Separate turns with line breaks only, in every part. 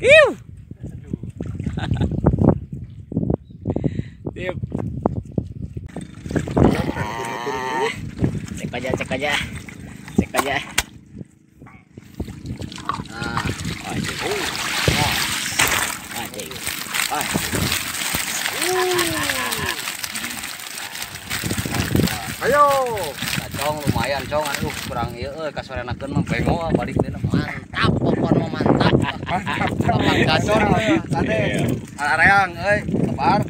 Kiu. Sip. Cek aja, cek aja. Cek aja. Ah, anjing. Anjing. Ah.
Ayo.
Cong lumayan cong, aduh kurang ieu euy kasorenakeun mah bengo balik deuna mantap pokona mah mantap. Mantap gacor sade. Areang euy lebar.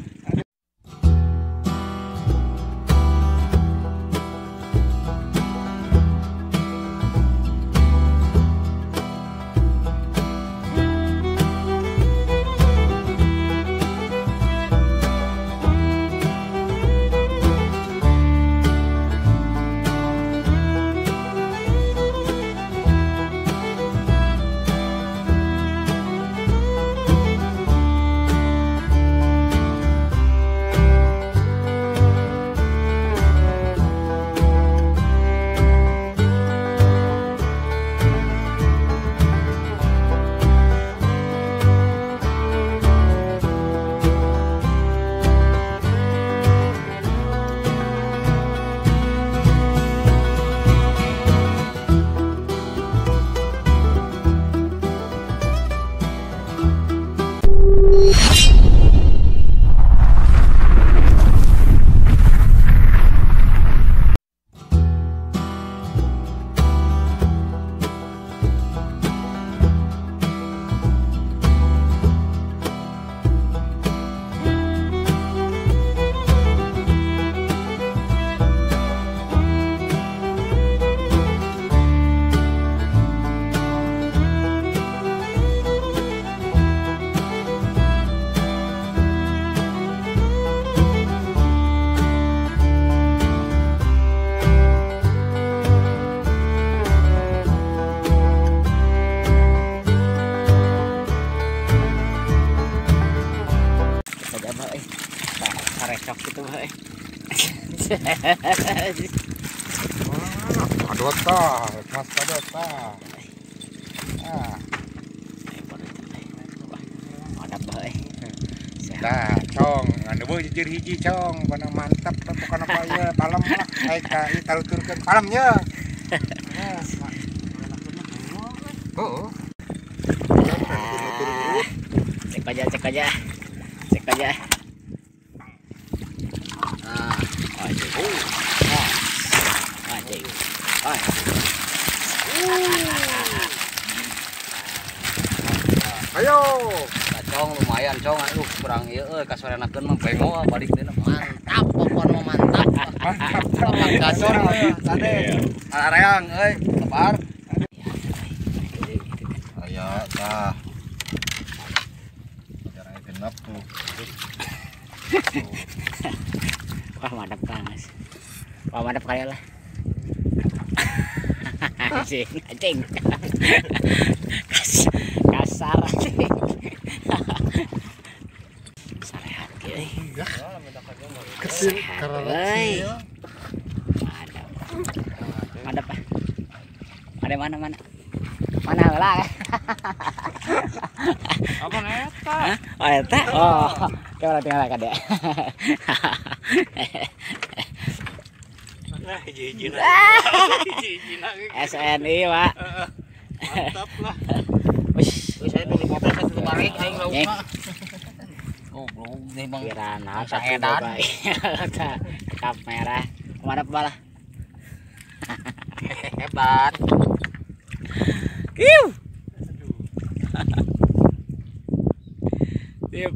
Karecok gitu euy.
Aduh tah, mas aduh tah. Ah.
Mantap euy.
Tah, cong, anu beuh jujur hiji cong, pokona mantap pokona mah ieu palem lah, kayak ka ieu taluturkeun palem ye. Heeh.
Cek aja, cek aja. Cek aja. Ah, anjing. Anjing.
Ayo.
Cong lumayan cong, aduh kurang ieu euy kasorenakeun mah bengo balik deuna mantap pokona mah mantap. Mantap gacor sade. Areang euy lebar.
Aya tah. Jarang genap tuh.
Wah mantap banget. Wah mantap kali lah. Anjing, anjing. Kasar anjing. Sarehat euy.
Kecil karena
mantap. Mantap ah. Ada mana mana? Mana lah?
Apa eta?
Oh eta? Oh, coba tinggal kade.
Nah, hiji-hiji.
SNI, Pak.
Mantap lah.
Wis,
saya beli motor satu balik aing lauk. Goblok deh Bang.
Kirana satu baik. Kap merah. Mantap balah.
Hebat.
Kiu. Sip.